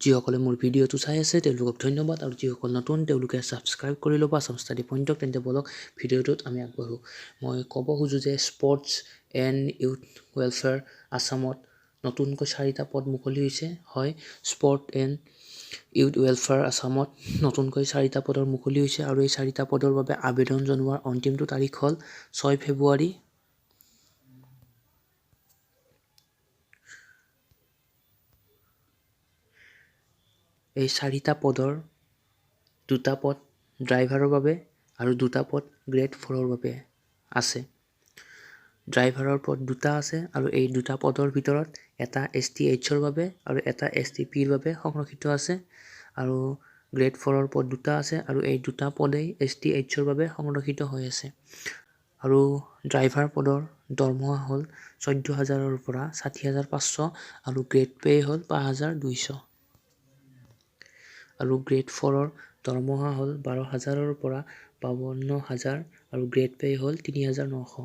যিসকলে মোৰ ভিডিঅ'টো চাই আছে তেওঁলোকক ধন্যবাদ, আৰু যিসকল নতুন তেওঁলোকে ছাবস্ক্ৰাইব কৰি ল'ব আছাম ষ্টাডি পইণ্টক। তেন্তে বলক ভিডিঅ'টোত আমি আগবাঢ়োঁ। মই ক'ব খোজোঁ যে স্পৰ্টছ এণ্ড ইউথ ৱেলফেয়াৰ আছামত নতুনকৈ 4টা পদ মুকলি হৈছে। হয়, স্পৰ্ট এণ্ড ইউথ ৱেলফেয়াৰ আছামত নতুনকৈ 4টা পদৰ মুকলি হৈছে, আৰু এই 4টা পদৰ বাবে আবেদন জনোৱাৰ অন্তিমটো তাৰিখ হ'ল 6 ফেব্ৰুৱাৰী। এই 4টা পদৰ 2টা পদ ড্ৰাইভাৰৰ বাবে আৰু 2টা পদ গ্ৰেড 4ৰ বাবে আছে। ড্ৰাইভাৰৰ পদ 2টা আছে, আৰু এই 2টা পদৰ ভিতৰত এটা এছ টি এইচৰ বাবে আৰু এটা এছ টি পিৰ বাবে সংৰক্ষিত আছে, আৰু গ্ৰেড 4ৰ পদ 2টা আছে, আৰু এই 2টা পদেই এছ টি এইচৰ বাবে সংৰক্ষিত হৈ আছে। আৰু ড্ৰাইভাৰ পদৰ দৰমহা হ'ল 14,000ৰ পৰা 60,500, আৰু গ্ৰেড পে' হ'ল 5,200। আৰু গ্ৰেড 4ৰ দৰমহা হ'ল 12,000ৰ পৰা 52,000, আৰু গ্ৰেড পে' হ'ল 3,900।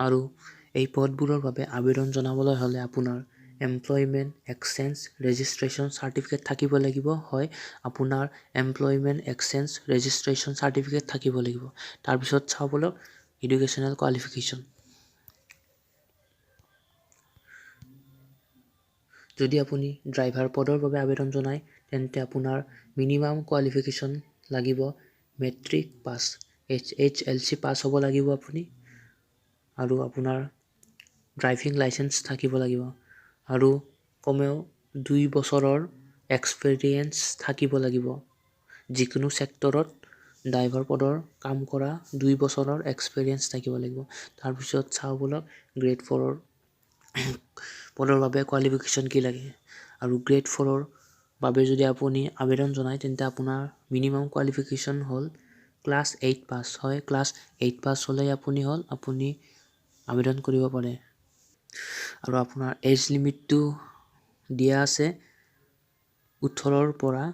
আৰু এই পদবোৰৰ বাবে আবেদন জনাবলৈ হ'লে আপোনাৰ এমপ্লয়মেণ্ট এক্সচেঞ্জ ৰেজিষ্ট্ৰেশ্যন চাৰ্টিফিকেট থাকিব লাগিব। হয়, আপোনাৰ এমপ্লয়মেণ্ট এক্সচেঞ্জ ৰেজিষ্ট্ৰেশ্যন চাৰ্টিফিকেট থাকিব লাগিব। তাৰপিছত চাওঁ বলক এডুকেশ্যনেল কোৱালিফিকেশ্যন। যদি আপুনি ড্ৰাইভাৰ পদৰ বাবে আবেদন জনায় তেন্তে আপোনাৰ মিনিমাম কোৱালিফিকেশ্যন লাগিব matric pass, H H L C pass হ'ব লাগিব আপুনি, আৰু আপোনাৰ ড্ৰাইভিং লাইচেঞ্চ থাকিব লাগিব, আৰু কমেও 2 বছৰৰ এক্সপেৰিয়েঞ্চ থাকিব লাগিব। যিকোনো ছেক্টৰত ড্ৰাইভাৰ পদৰ কাম কৰা 2 বছৰৰ এক্সপেৰিয়েঞ্চ থাকিব লাগিব। তাৰপিছত চাওঁ বলক গ্ৰেড 4ৰ পদৰ বাবে কোৱালিফিকেশ্যন কি লাগে। আৰু গ্ৰেড 4ৰ বাবে যদি আপুনি আবেদন জনায় তেন্তে আপোনাৰ মিনিমাম কোৱালিফিকেশ্যন হ'ল ক্লাছ 8 পাছ। হয়, ক্লাছ 8 পাছ হ'লেই আপুনি আবেদন কৰিব পাৰে। আৰু আপোনাৰ এজ লিমিটটো দিয়া আছে 18ৰ পৰা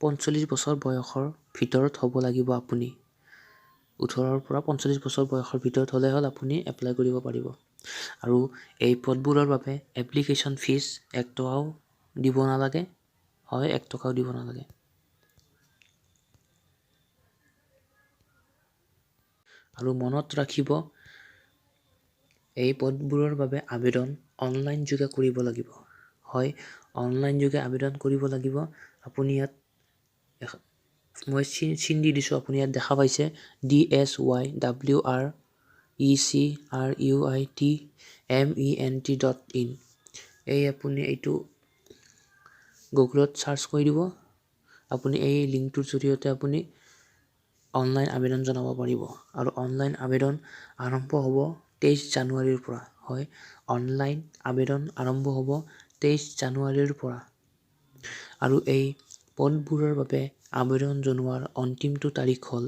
45 বছৰ বয়সৰ ভিতৰত হ'ব লাগিব। আপুনি 18ৰ পৰা 45 বছৰ বয়সৰ ভিতৰত হ'লে হ'ল আপুনি এপ্লাই কৰিব পাৰিব। আৰু এই পদবোৰৰ বাবে এপ্লিকেশ্যন ফিজ 1 টকাও দিব নালাগে। হয়, 1 টকাও দিব নালাগে। আৰু মনত ৰাখিব, এই পদবোৰৰ বাবে আবেদন অনলাইন যোগে কৰিব লাগিব। হয়, অনলাইন যোগে আবেদন কৰিব লাগিব। আপুনি ইয়াত মই চিন দি দিছোঁ, আপুনি ইয়াত দেখা পাইছে DSYWRECRUITMENT.in। এই আপুনি এইটো গুগলত চাৰ্চ কৰি দিব। আপুনি এই লিংকটোৰ জৰিয়তে আপুনি অনলাইন আবেদন জনাব পাৰিব। আৰু অনলাইন আবেদন আৰম্ভ হ'ব 23 জানুৱাৰীৰ পৰা। হয়, অনলাইন আবেদন আৰম্ভ হ'ব 23 জানুৱাৰীৰ পৰা। আৰু এই পদবোৰৰ বাবে আবেদন জনোৱাৰ অন্তিমটো তাৰিখ হ'ল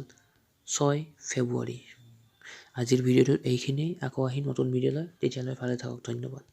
6 ফেব্ৰুৱাৰী। আজিৰ ভিডিঅ'টোত এইখিনিয়েই। আকৌ আহিম নতুন ভিডিঅ'লৈ। তেতিয়ালৈ ভালে থাকক। ধন্যবাদ।